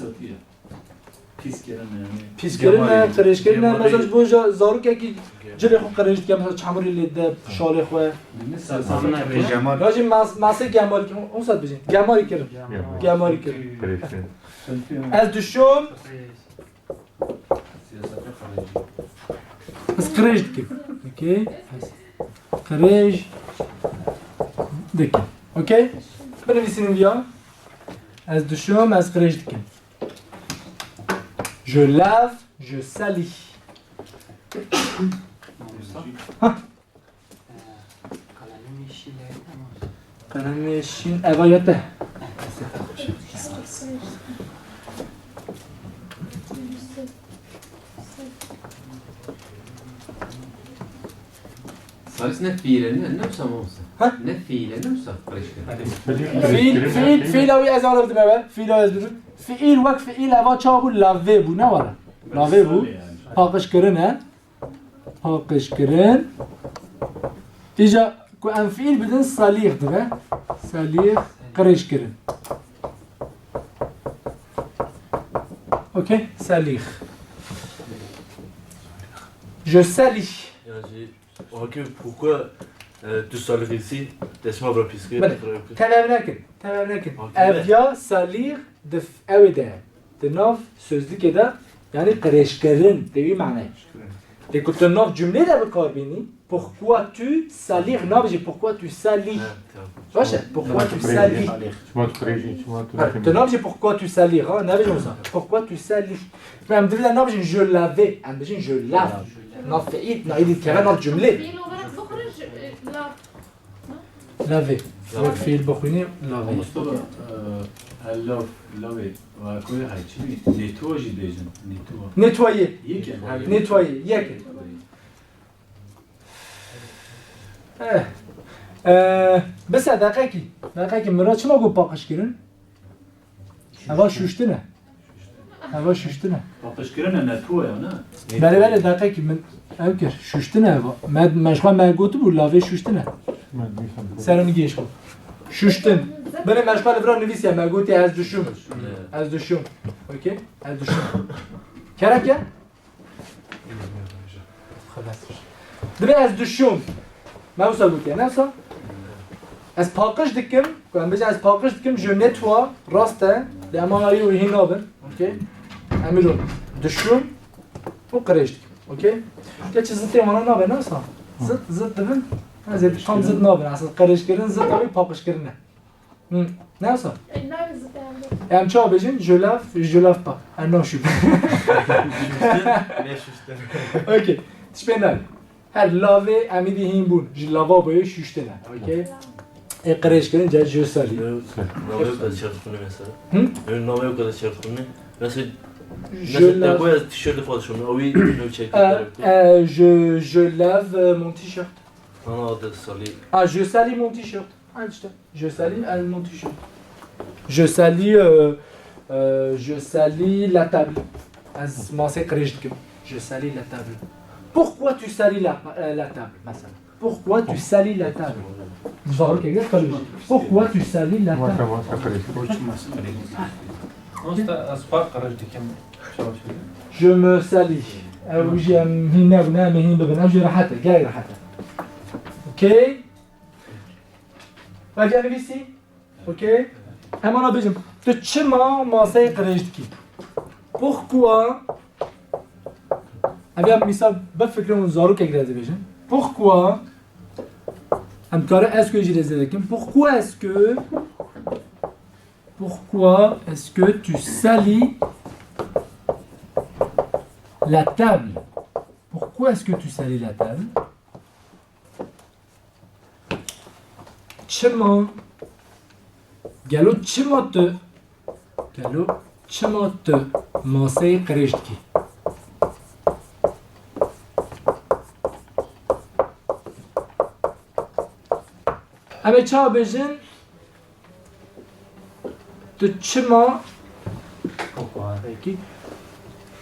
Pîskirin, yanî. Pîskirin e, qirêjkirin e, mesela ji bo ja-, zarokekî cilê xwe qirêj dike, mesela çamurê lê de, şalê xwe. Gemar. Ya jî mas-, masê gemarî kirin, hûn çawa dibêjin? Gemarî kirin. Gemarî. Gemarî kirin. Qirêjkirin. Ez dişûm. Ez qirêj dikim. Okey. Ez qirêj dikim. Okey. Binivîsînin viya. Ez dişûm, ez qirêj dikim. Je lave, je salis. Ha. Kalemê şîn, eva ya te. Salis ne fiîl e, ne, ne wisa mamoste? Ha? Ne fiîl e, ne wisa qirêjkirin? Fiîl, fiîl, fiîl ew ez ana bidime be. Fiîl ew ez bidime. Fiîl wek fiîl eva çawa bû? Lavé bû, ne were? Lavé bû. Paqijkirin e. Paqijkirin. Îca ku em fiîl bidin, salîx dibe. Salîx, qirêjkirin. Okey? Salîx. Je salis. Ya jî, ok, pourquoi, euh, tu salises ici? Laisse-moi voir puisque... Belê. Tevhev nekin. Tevhev nekin. Ok. Ev ya salîx di f-, ew ê de. Di nav sözlükê de Yani qirêjkirin, tê wî manayê. Lê ku tu nav cumlê de bi kar bînî, pourquoi tu salir, nabêjî pourquoi tu salis. Baş e, pourquoi tu salis. Çima tu qirêjî, çima tu Ha, tu nabêjî pourquoi tu salis, ha, nabêjî wisa. Pourquoi tu salis. Em divê nabêjin je lavais, em bêjin je lave. Nav fiîl, nav îdî dikeve nav cumlê. Fiîl olarak bixwînin, je, e, lav. Laver. Wek fiîl bixwînî, laver. Mustafa, e, lav, laver. Wa ku hay çi bî? Nettoyer jî dibêjin. Nettoyer. Nettoyer. Yek e. Nettoyer. Yek e. Eh. Eh, bise deqekî. Deqekî, min re çima got paqijkirin? Eva şuştin e. Eva şuştin e. Paqijkirin e, nettoyer ya, ne? Belê, belê, deqekî min ew kir. Şuştin e eva. Me, me ji xwe me gotibû lavê şuştin e. Serê min gêş bû. Şuştin. Belê, me ji xwe li vir nivîsiye, me gotiye ez dişûm. Ez dişûm. Okey? Ez dişûm. Kerem ke? Xelas. Divê ez dişûm. Me wisa gotiye, ne wisa? Ez paqij dikim, ku em bêjin ez paqij dikim, je nettoie, rast e, lê em ana îro hîn nabin, okey? Em îro dişûm û qirêj dikim, okey? Keçi zitê wana nabe, ne wisa? Zit, zit dibin, ez ê tam zit nabin, aslında qirêjkirin zit a wî paqijkirin e. Hı. Ne wisa? E, navê zitê em de. Em çawa bêjin? Je lave, je lave pas. Ha, non, je suis pas. Ne şuştin. Okey. Tişt pê nayê. Her lavê em îdî hîn bûn. Ji lavaboyê şuştine. Okey. Ê qirêjkirin je, je salis. Navê ku ez çer dixwînim mesela. Hı? Navê ku ez çer dixwînim. Mesela, je lave. Mesela, te got ez tişörtê xwe dişom. Ew ê nû çek. E, e, je, je lave, e, mon t-shirt. Ana de salis. Ah, je salis mon t-shirt. Aynı işte. Je salis, elle, mon t-shirt. Je salis, euh, euh, je salis la table. Ez masê qirêj dikim. Je salis la table. Pourquoi tu salis la, euh, la table, mesela? Pourquoi tu salis la table? Zarokê gel kalmış. Pourquoi tu salis la table? Wasa, wasa qirêj. Wasa qirêj. Wasa ez xwe qirêj dikim. Çawa çêdin? Je me salis. Ew jî em hîn nebûne, em ê hîn bibin. Ew jî rehet e, gelek rehet e. Okey? Vediya nivîsî? Okey? Em ana bêjin. Tu çima maseyê qirêj dikî? Pourquoi? Ev ya mîsal bifikirin û zarokek re dibêjin. Pourquoi? Em dikarin est-ce que jî lê zêde dikin. Pourquoi est-ce que, pourquoi est-ce que tu salis la table? Pourquoi est-ce que tu salis la table? Çima? Gelo çima tu, gelo çima tu maseyê qirêj dikî? Em ê çawa bêjin? Tu çima, peki,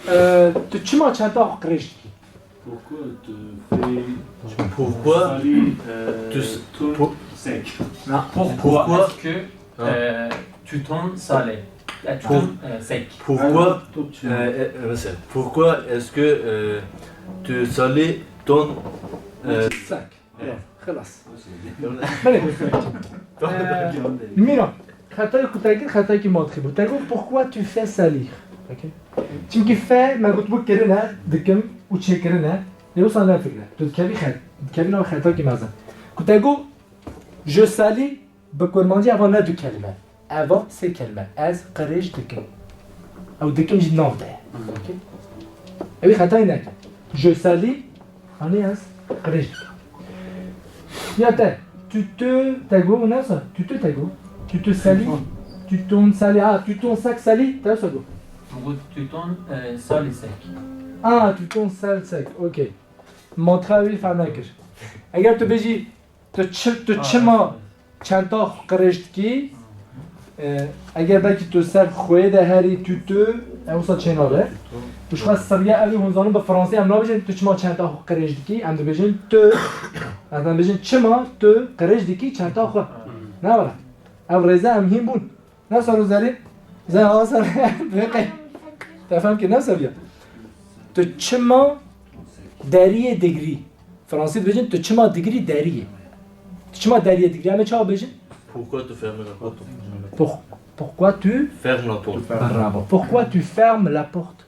e, tu çima çenta xwe qirêj dikî? Pourquoi tu fais, pourquoi, salis, euh, tu s-, ton pour-, sec? Non, pourquoi, pourquoi est-ce que, euh, tu ton salé? Euh, tu ton, euh, sec. Pourquoi, euh, euh, mesela, pourquoi est-ce que, euh, tu salis ton, euh, sec? Xelas. Belê. Ee, Mîran, xetayê ku te kir, xetayekî mantixî bû. Te got, pourquoi tu fais salir? Okey. Çimkî fais, me gotibû kirine, dikim û çêkirine. Lê wisa nefikire. Tu dikevî xet-, dikevî nav xetayekî mezin. Ku te got, je salis, bi kurmancî eva ne du kelime. Eva sê kelime. Ez qirêj dikim. Ew dikim jî nav de ye. Okey? Ew ê xetayê neke. Je salis, hanî ez qirêj dikim. Ya te, tu te, te got, ne wisa? Tu te, te got. Tu te salis. Tu ton salis. Ah, tu ton sac salis. Te wisa got. Min got, tu ton, e, salis sec. Ah, tu ton sac sec. Okey. Mantığa wî fehm nekir. Eger tu bêjî, Tu çi, tu çima çenta xwe qirêj dikî? E, eger belkî tu ser xweyê de herî tu tu, ew wisa çênabe. Tu ji xwe siriya ew ê hûn zanin bi fransî em nabêjin tu çima çenta xwe qirêj dikî, em dibêjin tu, em dibêjin çima tu qirêj dikî çenta xwe. Ne were? Ev rêze em hîn bûn. Ne ser o zerê? Zerê hawa ser. Te fem kir ne ser ya. Tu çima deriyê digirî? Fransî dibêjin, tu çima digirî deriyê? Tu çima deriyê digirî? Em ê çawa bêjin? Pourquoi tu fermes la porte? Pour-, pourquoi tu Ferme la porte. Bravo. Pourquoi tu fermes la porte?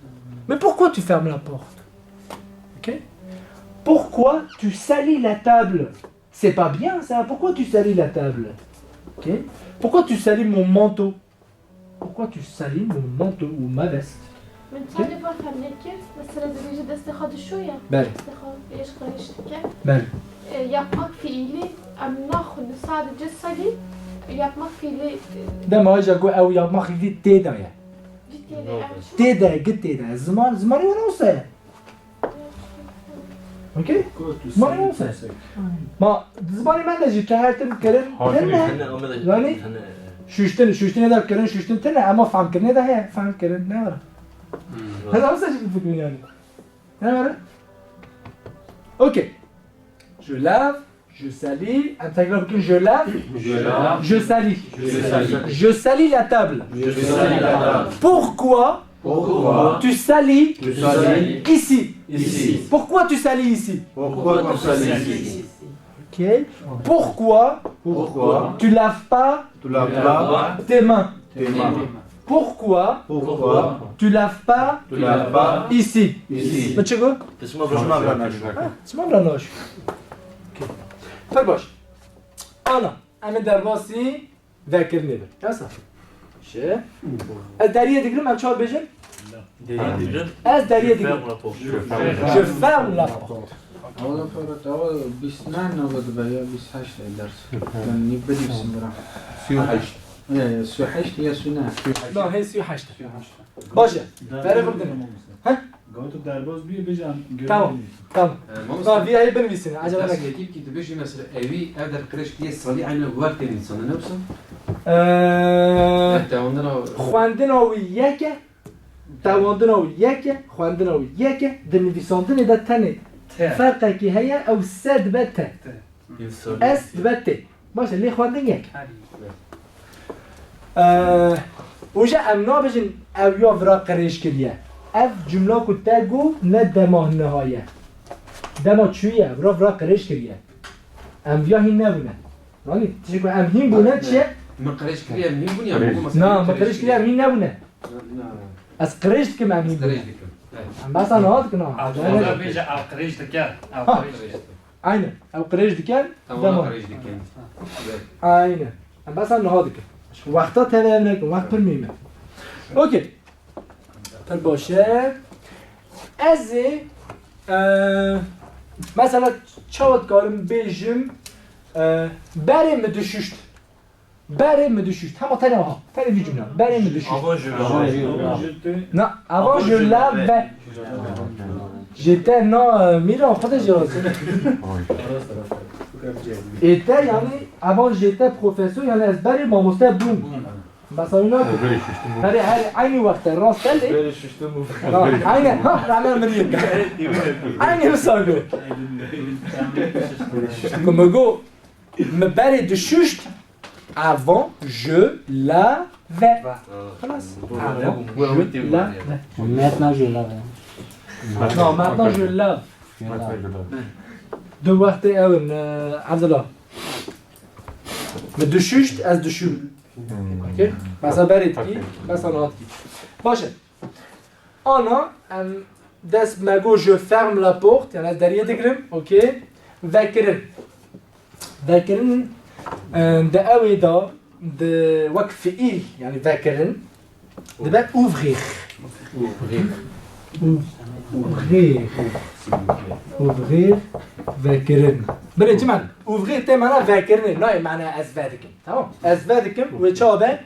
Mais pourquoi tu fermes la porte? Ok? Pourquoi tu salis la table? C'est pas bien ça. Pourquoi tu salis la table? Ok? Pourquoi tu salis mon manteau? Pourquoi tu salis mon manteau ou ma veste? Min çavê bar fehm nekir, mesela dibêje destê xwe dişoye. Belê. Destê xwe pêş qirêj dike. Belê. E, yapmak fiili, em naxwin, sadece sali, yapmak fiili, e, Dema hêja ku ew yapmak fiili tê de ye. Tê de, em çi Tê de, git tê de. Ziman, zimanê wina wisa ye. Ok? Zimanê wina wisa ye. Ma, di zimanê me de jî tu her tim kirin, Harfê tine. Hene, Ahmet, Yani, hene. Şuştin, şuştinê de kirin, şuştin tine, ama fehmkirinê de heye, fehmkirin ne var? Hmm. Hene wisa jî bifikirin yani. Ne var? Ok. Je lave, je salis. Em tekrar bikin, je lave. Je lave. Je salis. Je salis. Je salis la table. Je salis la table. Pourquoi Pourquoi tu salis Tu salis ici? Ici. Pourquoi tu salis ici? Pourquoi tu salis ici? Ok. Pourquoi Pourquoi tu laves pas tu laves pas tes mains? Tes mains? Pourquoi Pourquoi tu laves pas tu laves pas ici? Ici? Bi çi got? Çima bira naş? Ha, çima bira naş? Ok. Pir baş. Ana, em ê derbasî vekirinê bin. Yasa. Şe. Ez deriyê digirim, em çawa bêjin? Deriyê digirim. Ez deriyê digirim. Je ferme la porte. Wala Ferhat, ewa bîst neh nava dibe ya bîst heşt e ders. Yanî nî bidîsim bira. Sî û heşt. Ya, ya, sî û heşt ya sî û neh. Na, hê sî û heşt. Sî û heşt. Baş e. Berê xwe bidin. He? Gava tu derbas bûyî, bêje em Tamam, tamam. Ee, mamosta, Na, vîya hê binivîsîne, acele ders nekî. Yekî ki dibêje mesela ewî ev der qirêj kiriye salî eyne wextê nivîsane, ne wisa? Ee, Eh, tewandina xwendina wî yek e, tewandina wî yek e, xwendina wî yek e, di nivîsandinê de tenê Te. ferqekî heye, ew se dibe te. Te. S dibe tê. Baş e, lê xwendin yek. Herî. Ee, û ji em nabêjin ew ya vira qirêj kiriye. Ev cumla ku te got ne dema niha ye. Dema çûye, vira vira qirêj kiriye. Em viya hîn nebûne. Yanî, tiştê ku em hîn bûne çi ye? Min qirêj kiriye, em hîn bûne ya, Qirêj. min got mesela Na, min qirêj kiriye, em hîn nebûne. Na, na. Ez qirêj dikim, em hîn bûne. Qirêj dikim. Evet. Em behsa niha dikin ha. Abdullah bêje ew qirêj dike, ew Ha. qirêj dike. Aynen. Ew qirêj dikin, Tamam, dema. qirêj dikin. Aynen. Em behsa niha dikin. Wexta teveye nekin, wext pir muhîm e. Okey. Pir baş e. Ez ê, e, mesela çawa dikarim bêjim, e, berê min dişuşt. Berê min dişuşt. Hema tenê ha. Tenê vî cumle. Berê min dişuşt. Avant je lave. Na, avant je lave. J'étais na, mîra, xwe de jî razî. Ête yani avant j'étais professeur, yani ez berê mamoste bûm. Mesela wina ku Berê şuştim bû. Berê her aynı wexte rast geldi. Berê şuştim bû. Ha, aynen. Ha, rağmen miriyim. Aynı wisa got. Ku min got, Min berê dişuşt, avant je lavais. Xelas. Avant je lavais. Maintenant je lave. Non, maintenant je lave. Je lave. Du wextê ew in, e, Evdila. Min dişuşt, ez dişûm. Okey? Mesela berê dikî, mesela niha dikî. Baş e. Ana, em, dest me got je ferme la porte, yani ez deriyê digirim, okey. Vekirin. Vekirin, e, di ewê de, di wek fiil, yani vekirin, dibe ouvrir. Ouvrir. Ouvrir. Ouvrir, vekirin. Birê cimen, ouvrir tê mana vekirinê, nayê mana ez vedikim. Tamam? Ez vedikim, wê çawa be?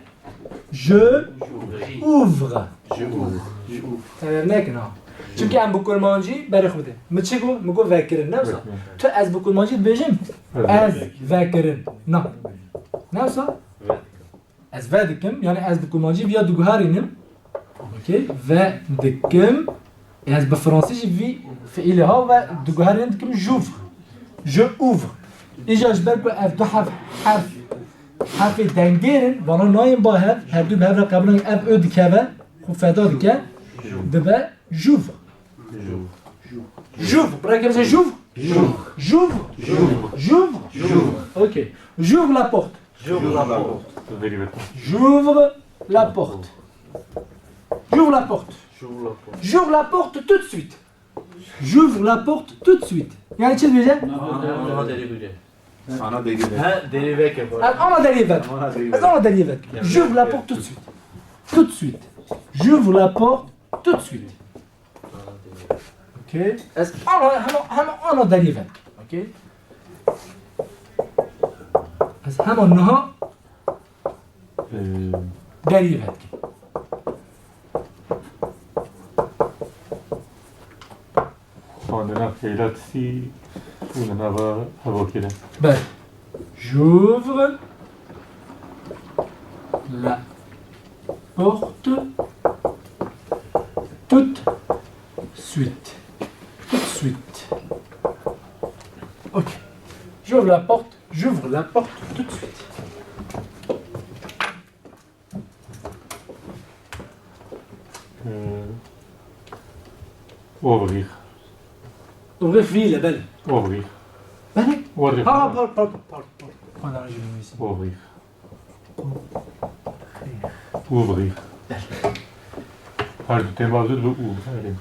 Je ouvre. Je ouvre. Tev nekin ha. Çimkî em bi kurmancî berê xwe bidin. Min çi got? Min got vekirin, ne wisa? Tu ez bi kurmancî dibêjim? Ez vekirin. Na. Ne wisa? Ez vedikim, yani ez bi kurmancî viya diguherînim. Okey? Vedikim. Ez bi fransî jî vî fiîlê ha ve diguherînim dikim j'ouvre. Je ouvre. Îja ji ber ku ev du herf, herf, herfê dengdêr in, vana nayên ba hev, her du bi hev re qebûl nakin, ev ö dikeve, xwe feda dike, dibe j'ouvre. J'ouvre. Bi rêkê bêje j'ouvre? J'ouvre. J'ouvre? J'ouvre. J'ouvre? J'ouvre. Ok. J'ouvre la porte. J'ouvre la porte. J'ouvre la porte. J'ouvre la porte. J'ouvre la porte tout de suite. J'ouvre la porte tout de suite. Yani çi diyecek? Ana derî bûre. Ana derî veke. Ha, derî veke. Ez ana deriyê vek. Ana derî Ez ana deriyê vek. J'ouvre la porte tout de suite. Tout de suite. J'ouvre la porte tout de suite. Ok. Ez ana, hemen, hemen ana deriyê vek. Ok. Ez hemen niha deriyê vek. Xwendina xêra tiştî û li nava hevokê de. Ben, j'ouvre la porte tout de suite. Tout de suite. Ok. J'ouvre la porte. J'ouvre la porte tout de suite. Ouvrir. Ouvrir fiil e, belê. Ouvrir. Belê. Ouvrir. Ha, pardon, pardon, pardon, pardon. Xwendina jî nivîsî. Ouvrir. Ouvrir. Her du tên bazı bu u. Erê.